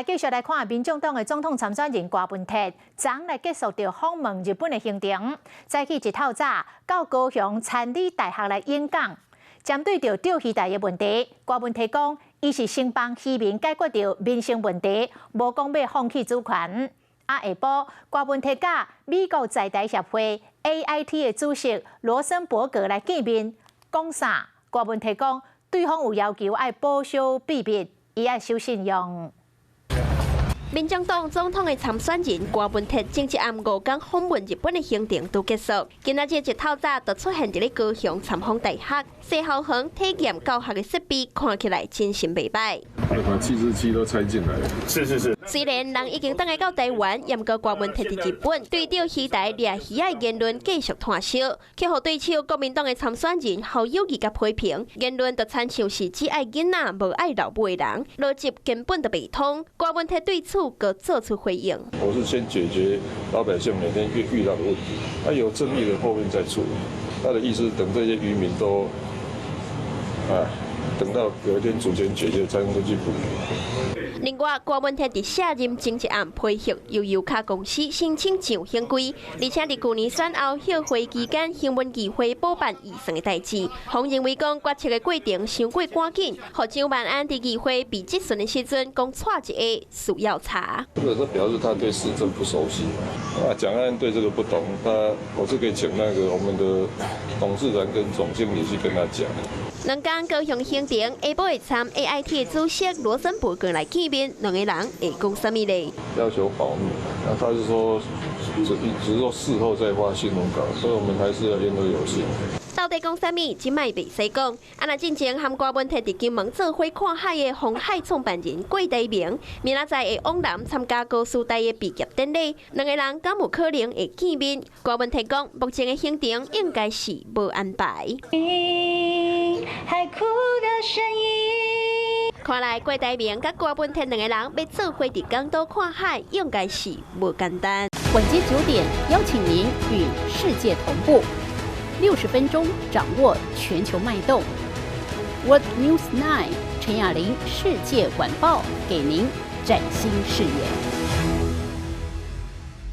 繼續來看民眾黨的總統參選人郭文鐵，昨來結束著訪問日本的行程，早起一透早到高雄餐理大學來演講，針對著釣魚台的問題，郭文鐵講，伊是先幫漁民解決著民生問題，無講欲放棄主權。啊，下晡郭文鐵佮美國在台協會 AIT 的主席羅森伯格來見面，講啥？郭文鐵講，對方有要求愛保守秘密，伊愛守信用。民眾黨總統的參選人郭文鐵，前一暗5工訪問日本的行程都結束，今仔日一透早就出現佇咧高雄參訪大學，西校園體驗教學的設備，看起來真心袂䆀。把計時器都拆進來。是是是。雖然人已經轉來到台灣，毋過郭文鐵佇日本對釣魚台掠魚仔言論繼續炭燒，去予對手國民黨的參選人侯友宜共批評，言論就親像是只愛囡仔無愛老母的人，邏輯根本就袂通。郭文鐵對此閣做出回應。我是先解決老百姓每天遇到的問題，那有爭議的後面再處理。他的意思，等這些漁民都啊，等到有一天主權解決，才能夠去捕魚。另外，郭文鐵佇卸任前一暗批評悠遊卡公司申請上行規，而且佇舊年選後休會期間，詢問議會補辦預算的代誌，予認為講決策的過程傷過趕緊，予蔣萬安佇議會被質詢的時陣講錯一个需要查。這個表示他對市政不熟悉嘛？啊，蔣萬安對這個不懂，他我是可以請那個我們的董事長跟總經理去跟他講。兩工高雄行程，下晡會參 AIT 的主席羅森伯格來見面，兩個人會講啥物咧？要求保密，那他是說，只是說事後再發新聞稿，所以我們還是要言而有信。到底講啥物？這擺袂使講。啊，若進前和郭文鐵佇金門做伙看海的鴻海創辦人郭台銘，明仔載會往南參加高師大的畢業典禮，兩个人敢有可能會見面？郭文鐵講，目前的行程應該是無安排。海哭的聲音。看來郭台銘佮郭文鐵兩个人欲做伙佇港島看海，應該是無簡單。晚間9點，邀請您與世界同步，60分鐘掌握全球脈動。World News 9 陳雅玲世界晚報，給您嶄新視野。